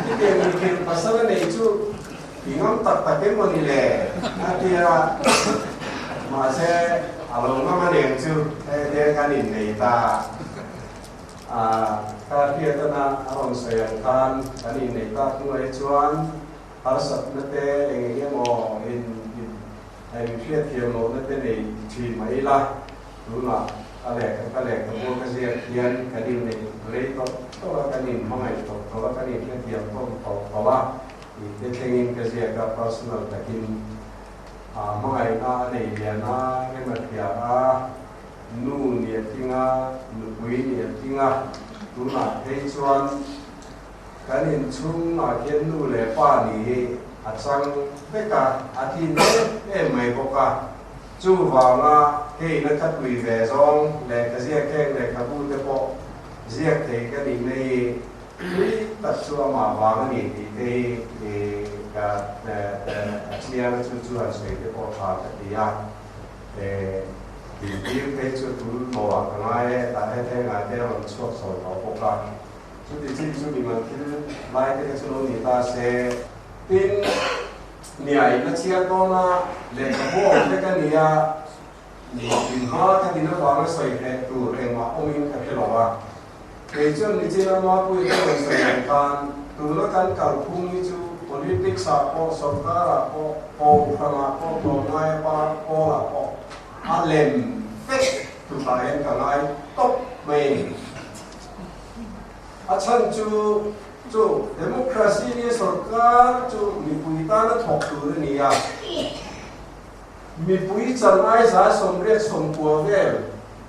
khitiang inkhirh pasal a nei chu i ngam tak tak em maw ni le? a ti a, mahse a lo ngam a neng chu hei te kan innei ta a, ka hriatana a rawn sawi ang khan kan innei tak hnuai chuan harsatna te eng eng emaw in inhriatthiam lohna te nei thin mai ila. Tunah a lehkha ka lehkhabu ka ziak hian kan inneih rei tawh tawh a, kan inhmangaih tawh tawh a, kan inhrethiam tawn tawh tawh a tih te thlengin ka ziak a, personal takin hmangaihna a nei lian a, rem a hria a, nu nih a tling a, nupui nih a tling a, tunah phei chuan kan inchhungah hian nu leh pa nih hi a chang vek a, a tlin em em mai bawk a. Chuvanga hei na ka tui ve zawng lehkha ziak heng lehkhabu te pawh ziak thei ka nih na hi tui tak chu amah vang a ni tih te hi ka a chiang a chu chu han sawi te pawh tha ka ti a. Tih phei chu tul tawh ah ka ngai e, tah hete ngai te a rawn chhuak chho tawh bawk a. Chuti chin chu mimal thil lai te kha chu lo ni ta se. Tin, Niai na chhiar dawn a, lehkhabu awm te ka ni a, inhma ka din avanga sawi hleh tur engmah awmin ka hre lo a. Kei chuan nichin a Mapuia te rawn sawi ang khan tuna kan kalphung hi chu politics ah pawh, sorkar ah pawh, kohhran ah pawh, tlawmngaia pawl ah pawh a lem vek tutah hian ka ngai tawp mai a ni. A chhan chu chu democracy nia sorkar chu mipui tana thawk tur a ni a, mipui chan ai 189 vel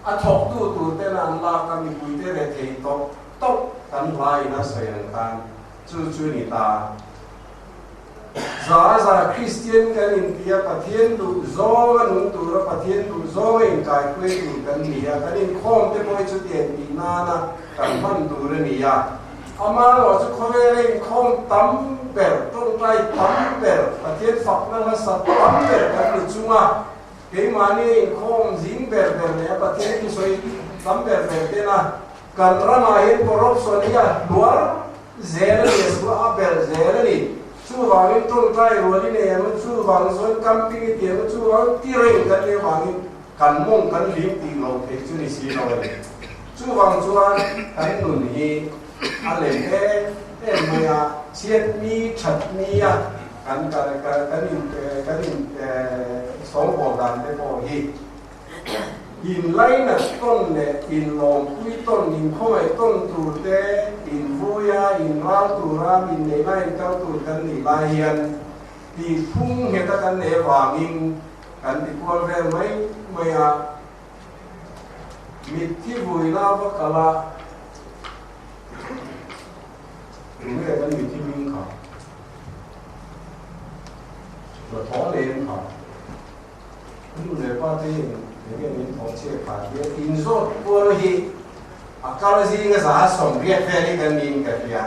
a thawktu tur ten an lak a, mipui te rethei tawp tawp kan hlaiin a sawi ang khan chu chu ni ta. 100% Kristian kan inti a, Pathian duh zawnga nung tura Pathian duh zawnga inkaihruai tur kan ni a, kan inkhawm te pawh hi chutiang tih nana kan hman tur a ni a. Amaherawh chu khawvela inkhawm tam ber, tawngtai tam ber, Pathian fakna hmasa tam ber kan ni chunga keimahni a inkhawm zing ber ber leh a Pathian thusawi tam ber ber tena kan ramah hian corruption hi a hluar zel a ni, a suah a belh zel a ni. Chuvangin tawngtai rual i nei ang a, chuvang chuan camping i ti ang a, chuvang ti reng kan nih avangin kan mawng kan hlim tih lo theih chu ni si lo a ni. Chuvang chuan kan nun hi a lem em em mai a, chhiat ni that ni a kan kan in kan in sawngbawl dan te pawh hi Inlainat tawn leh inlawmpui tawn, inkhawngaih tawn tur te, invuia, inral tura min neihna inkal tur kan nih lai hian tih phung ngheta kan neih avangin kan ti kual vel mai mai a. Mitthi vui la va kal a, tunge kan mitthi hming kha? Hnathawh leng kha. Nu leh pa te hian eng nge min thawh chhiat phah tir? Inzawt kual hi a kal zinga 180 vel hi kan niin ka hria.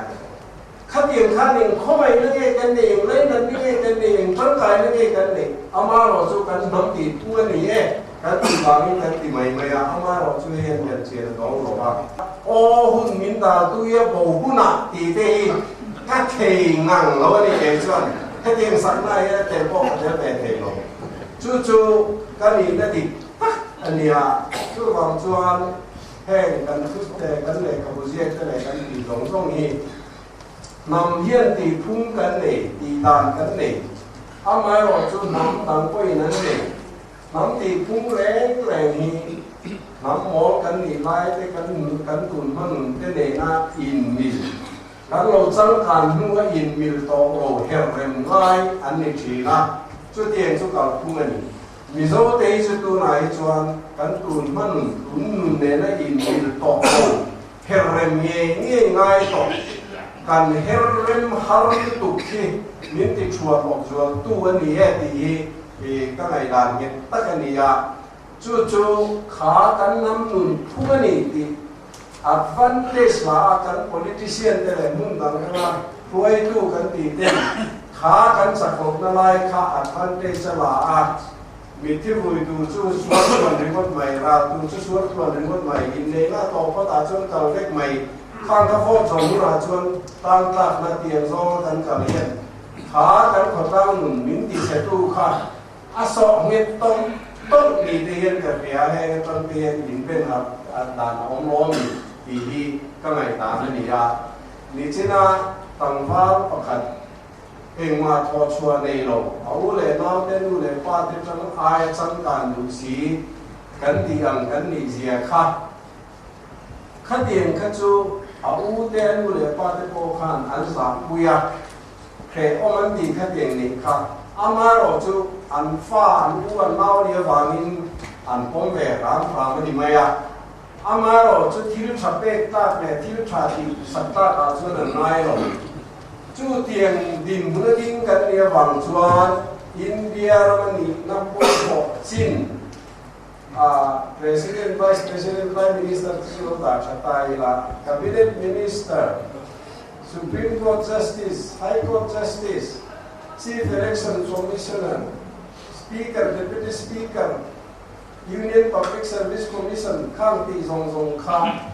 Khatiang khan eng khawngaihna nge kan neih, eng lainatna nge kan neih, eng tangkaina nge kan neih? Amaherawh chu kan hnam tih phung a ni e, kan tih vangin kan ti mai mai a, amaherawh chu hei hian belhchian a dawng lo va. Aw hun min dal tu i a bo hunah tih te hi ka thei ngang lo a ni kei chuan. Hetiang sakna hian a tel pawh ka tel ve thei lo. Chu chu ka nihna dik tak a nia. Chuvang chuan heng kan thute, kan lehkhabu ziak te leh kan tih zawng zawng hi hnam hian tihphung kan nei, tihdan kan nei. Amaherawhchu hnam dang pawhin an nei. Hnam tihphung reng reng hi hnam mawl kan nih lai te kan kan tun hmanun te nena inmil, kan lo changkan hnu a inmil tawh lo her rem ngai an ni thin a, chutiang chu kalphung a ni. Mizo te hi chu tunah hi chuan kan tun hmanun tun nun nena inmil tawh lo her rem ngei ngei ngai tawh. Kan her rem har lutuk hi min ti thuat awk zual tu a ni e tih hi I ka ngaihdan nghet tak a ni a, chu chu kha kan hnam nun phung a ni tih advantage la a kan politician te leh hmun dang anga hruaitu kan tih ten kha kan chakawpna lai kha advantage a la a, mitthi vui tur chu suar tluan ringawt mai, ral tur chu suar tluan ringawt mai, inneihna a tawh phawt ah chuan kal vek mai, khang kha vote zawng hunah chuan tan tlakna tiang zawnga kan kal hian Kha kan khawtlang nun min ti chhetu kha a sawh nghet tawlh tawlh ni te hian ka hria, heng atang te hian min ben harh dan a awm lo ami tih hi ka ngaihdan a ni a. Nichina tlangval pakhat engmah thawhchhuah nei lo, a u leh naute nu leh pa te tang aia changkan duh si kan tih ang kan nih zia kha Khatiang kha chu a u te a nu leh pa te pawh khan an zahpui a, hrehawm an tih khatiang nih kha. Amaherawh chu an fa, an u, an nau nih avangin an pawm ve hram hram a ni mai a. Amaherawh chu thil tha pek tlak leh thil tha tih sak tlak ah chuan an ngai lo. Chutiang dinhmun a ding kan nih avang chuan India rama nihna pawimawh chin A President, Vice President, Prime Minister te chu lo dah tha ta ila, Cabinet Minister, Supreme Court Justice, High Court Justice, Chief Election Commissioner, Speaker, Deputy Speaker, Union Public Service Commission khang tih zawng zawng kha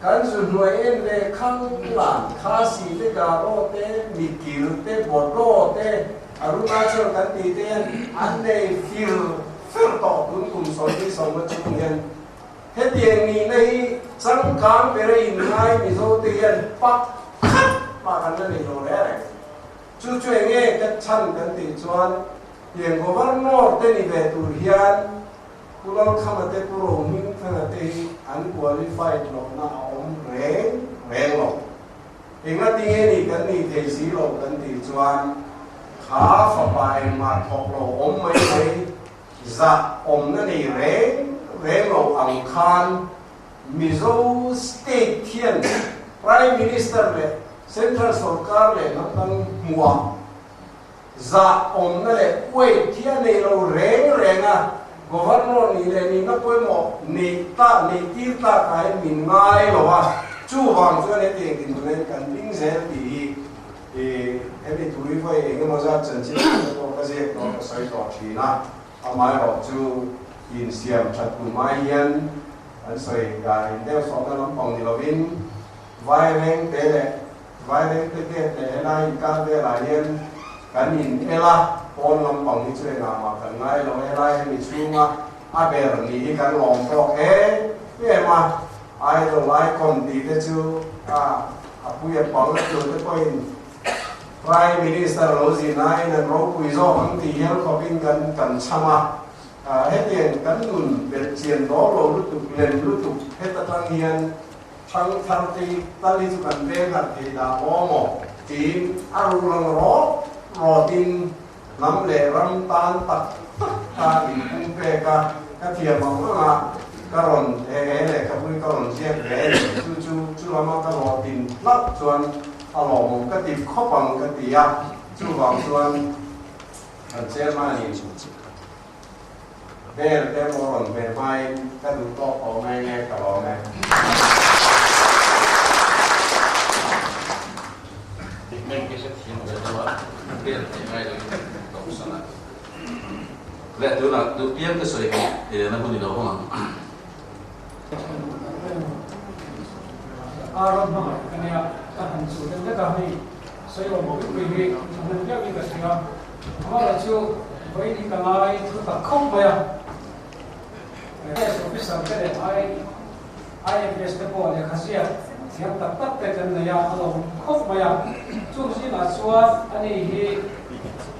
kan zu hnuai en ve khang lan kha si te Garo te, Mikil te, Bodo te, Arunachal kan tih te hian an nei fir Fer tawh tun kum sawmli sawma chung hian hetiang nihna hi changkang bera inngai Mizo te hian pak khat mah kan la nei lo reng reng. Chu chu eng nge ka chhan kan tih chuan tiang Governor te ni ve tur hian Pu Lalkhama te Pu Rohmingthanga te hi an qualified lohna a awm reng reng lo. Engati nge ni kan nih thei si lo kan tih chuan kha fapa engmah thawk lo awm mai mai zah awmna nei reng reng lo ang khan Mizo state hian Prime Minister leh Central sorkar leh hnam dang hmuah zah awmna leh weight hi a nei lo reng reng a, Governor nih leh nihna pawimawh neih ta neih tir tlak ah hian min ngai lo a, chuvang chuan hetiang dinhmun kan ding zel tih hi i hemi thu hi vawi eng emaw zat chanchin te pawh ka ziak tawh ka sawi tawh thin a, amaherawh chu insiam that tum ai hian an sawi in deuh sawhna lampang ni lovin vaireng te leh Vairengte gate leh helai inkar velah hian kan in el a, pawn lampang hi chu engah mah kan ngai lo, helai hemi chhunga a ber nih hi kan lawm tawk em em a, idol icon tih te chu a a pui a pang a tur te pawhin Prime Minister lo zin aiin an ropui zawk ang tih hial khawpin kan kan chham a, hetiang kan nun belhchian dawl lo lutuk lem lutuk heta tang hian Thang thar te hi tal hi chu kan veng harh thei dah maw maw tiin a ruh lang rawt rawtin hnam leh ram tan tak tak kha in pum pek a, ka thiam ang ang a ka rawn he he lehkhabui ka rawn ziak ve a ni. Chu chu chu lama ka rawtin hlauh chuan a lawmawm ka ti khawp ang ka ti a, chuvang chuan kan chairman in Bel te maw rawn ve hmain ka duh tawk tawh mai nge ka lawm e. Pigment hi hrethiam ve deuh a, bel theih ngai lo in ka awm a. Leh tunah duh piang te sawi hi na hun i lo hawng ang. Aaron hmangaih ka nia, ka han chu deuh vek a hei. Sawi awm pui pui hi a hman viau in ka hria. Amaherawhchu vawiin hi ka ngai thu tak khawp mai a. IAS officer te leh IFS te pawh lehkha ziak thiam tak tak te kan nei a, a lawm khawp mai a. Chung zingah chuan ani hi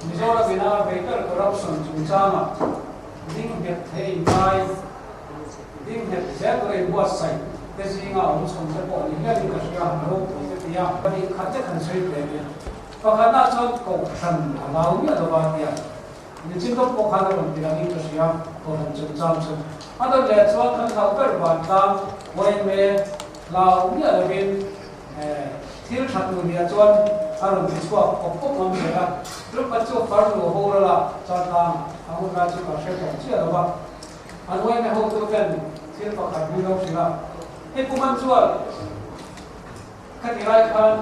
Mizoram ina veiper corruption chungchangah ding nghet thei ngai, ding nghet zel tura inbuatsaih te zinga awm chhawm te pawh ni hialin ka hria, a ropui ka ti a. Pahnih khat te kan sawi ve nia. Pakhatna chuan kohhran a lau miah lo a tia. Nichin lawk pawh khan a rawn ti langin ka hria, kohhran chungchang chu. A dawt leh chuan kan hlau ber vantlang yma hlau miah lovin thil tha tur nia chuan a rawn ti chhuak pawp pawp ngam zel a. Rukhat chu farnu a boral a, chaltlang a hun lai chu ka hre tawh chiah lo va. An yma hotu ten thil pakhat min lo hrilh a, hei pu man chuan Khati lai khan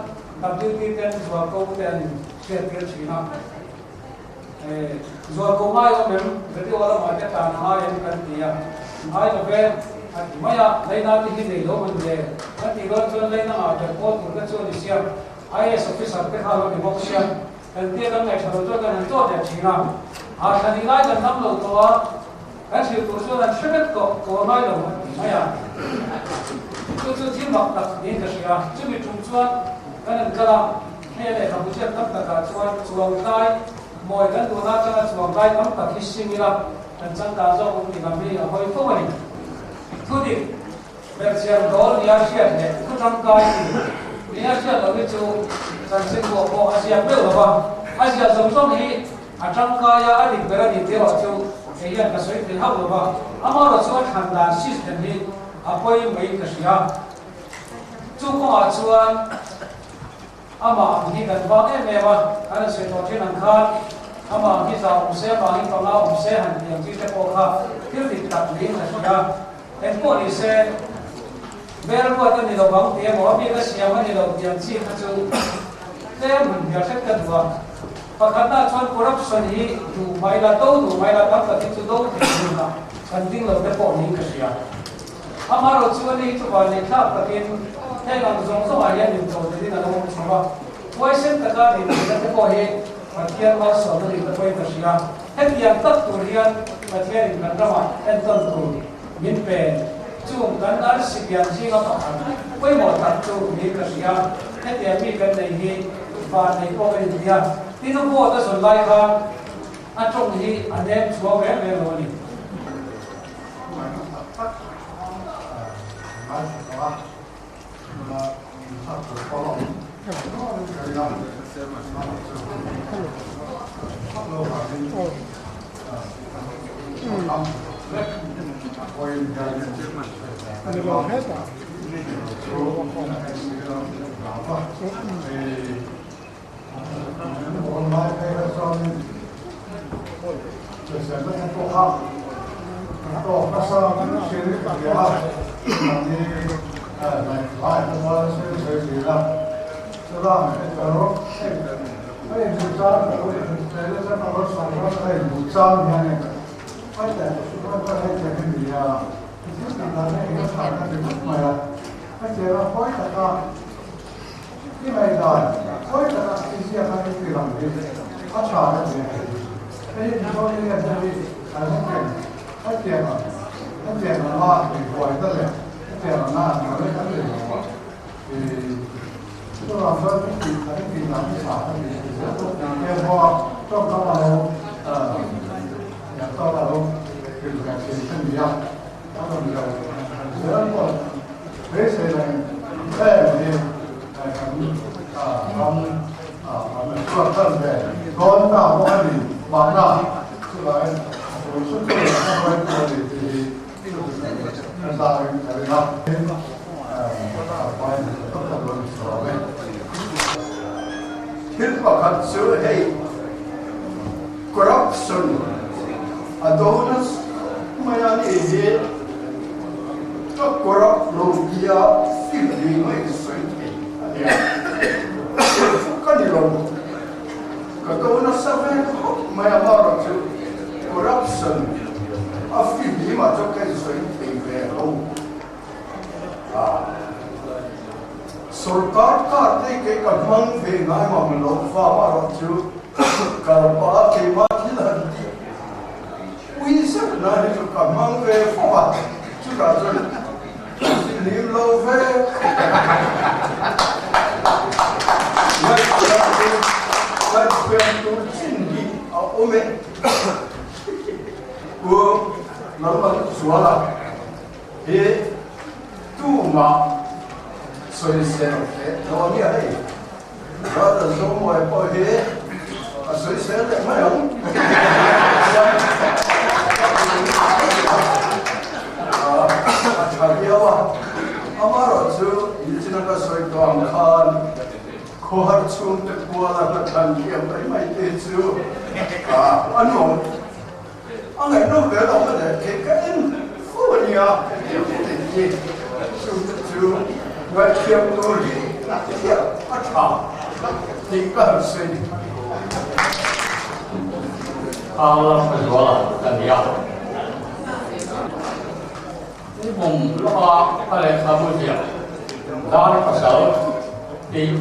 WT ten zualko te an in hriat tir thin a, zualko ngai awm em radio lamah te tan a ngai em kan ti a, ngai lo ve a ti mai a, Leina te hi nei lo man le kan tih dawn chuan Leina ngah ber pawl tur te chu a ni sia, IAS officer te kha lo ni bawk sia, kan tia kan ngaihthla lo chuan kan han chawt leh thin a, a thla ni lai kan dam lo tawh a. Kan hrilh tur chuan an hre vek tawh, kawl ngai lo a ti mai a. Chu chu thil mak tak niin ka hria. Chumi tum chuan kan han kal a, hei lehkhabu ziak tam takah chuan chuangtlai mawi kan duhna atanga chuangtlai tam tak hi sim ila kan changkang zawk awm tih lam hi a hawi fo a ni. Thudik berchian dawl nia hriat leh thu tangkai tur nia hriat loh hi chu chanchinbuah pawh a ziak meuh lo va, a ziah zawng zawng hi A tangkai a, a dik ber a ni tih erawh chu kei hian ka sawi thei hauh lo va, amaherawh chu a thlan dan system hi a pawi mai ka hria. Chu kawngah chuan amah ang hi kan vang em em a, kan han sawi tawh thin ang khan amah ang hi za awm se, amah ang hi panga awm se han tih ang chi te pawh kha thil dik tak niin ka hria. Engpawh ni se, Bel ruat a ni lo vang tih emaw, a bik a siam a ni lo tih ang chi kha chu tlem hun hnial hret ka duh a. Pakhatna chuan corruption hi duh mai la, do duh mai la, tam tak hi chu do thei hunah kan ding lo te pawh niin ka hria. Amaherawhchu ani hi chu vanneih thlak takin heng ang zawng zawngah hian intodelhin a lo awm chho a. Huaisen taka dinhmunna te pawh hi Pathian malsawmna ni te pawhin ka hria. Hetiang tak tur hian Pathianin kan ramah entawn tur min pe. Chung kan arsi pian zinga pakhat pawimawh tak chu niin ka hria. Hetiang mi kan nei hi vanneih pawh ka inti a. Tin a vote a zawn lai khan a tawng hi a nem chhuak reng reng lo a ni. Ngaihna tak tak ngaithla tawh a, tuna inchak tur pawh a awm nualin ka ring a, amaherawhchu lo vangin kan vek a pawhin hianin chu Online phei kha chuanin hriselna te pawh kha kan tawk nasa hrin ka hria a, mahni ngaihtuah te chuan sawi sawi thin a, chulam erawh hei ka inhmuh chang ka lo inhmuh theih na chuan ka lo sawi dawn ka inhmuh chang hianin ka hei te hi ni a, thil tih dan hi eng a tha ka ti khawp mai a, ka chena hawi taka I ngaihdan hawi taka i ziak a i ti lang hi a tha ka ti a ni. Hei hi Mizo Indian te hi an hetiang hetiang ang hetiang anga inhuaina leh hetiang anga an kal hi kan nei lo a. I chuvang chuan i tih i tih dan hi tha ka ti a ni. He hmawh a tawngkam a lo tawk a lo hrilhfiah thin ka ni a. A rawn lo zel pawh beisei lang em hi kan ram an chhuak tan ve dawn ta bawk a ni mahna chuvangin a tur chu chu a hruaitu a ni tih hi a zauin ka ring a. Thil pakhat chu hei corruption a do nasa mai a ni hi ka corrupt lo tia fimhlim a insawi thei a nia. Chu ka ni lo, ka do nasa ve khawp mai a marawh chu corruption a fimhlim ah chuan ka insawi thei ve lo. A. Sorkar card te ke ka hmang ve ngai mang lo fa ma ro chu kalpa keima thil han ti ui zet na hi chu ka hmang ve fo a, chutah chuan lim lo ve. Ngaihtuah tur chin hi a awm e. Pu Lalmalzuala hi tumah sawisel hle lo a nia hei. Brother Zomuai pawh hi a sawisel leh mai ang. A tha viau a, amaherawhchu nichina ka sawi tawh ang khan khawhar chhungte kuala hla thlan thiam mai mai te chu a nuam. A ngaihnawm ve lo maw le, kei ka en fo a nia tih hi chungte chu ngaihthiam tur hi thiam a tha tih ka han sawi. Kala Hrazuala ka ni a, ni bum lawka ka lehkhabu ziah dar pasal tih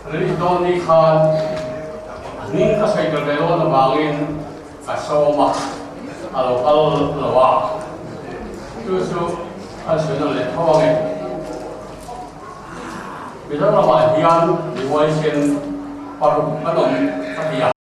release dawn ni khan hming ka sawi tel ve dawn avangin Ka sawm a, a lo kal lo a, chu chu an sawi nawn leh tho ange. Mizoramah hian mi huaisen paruk an awm ka ti a.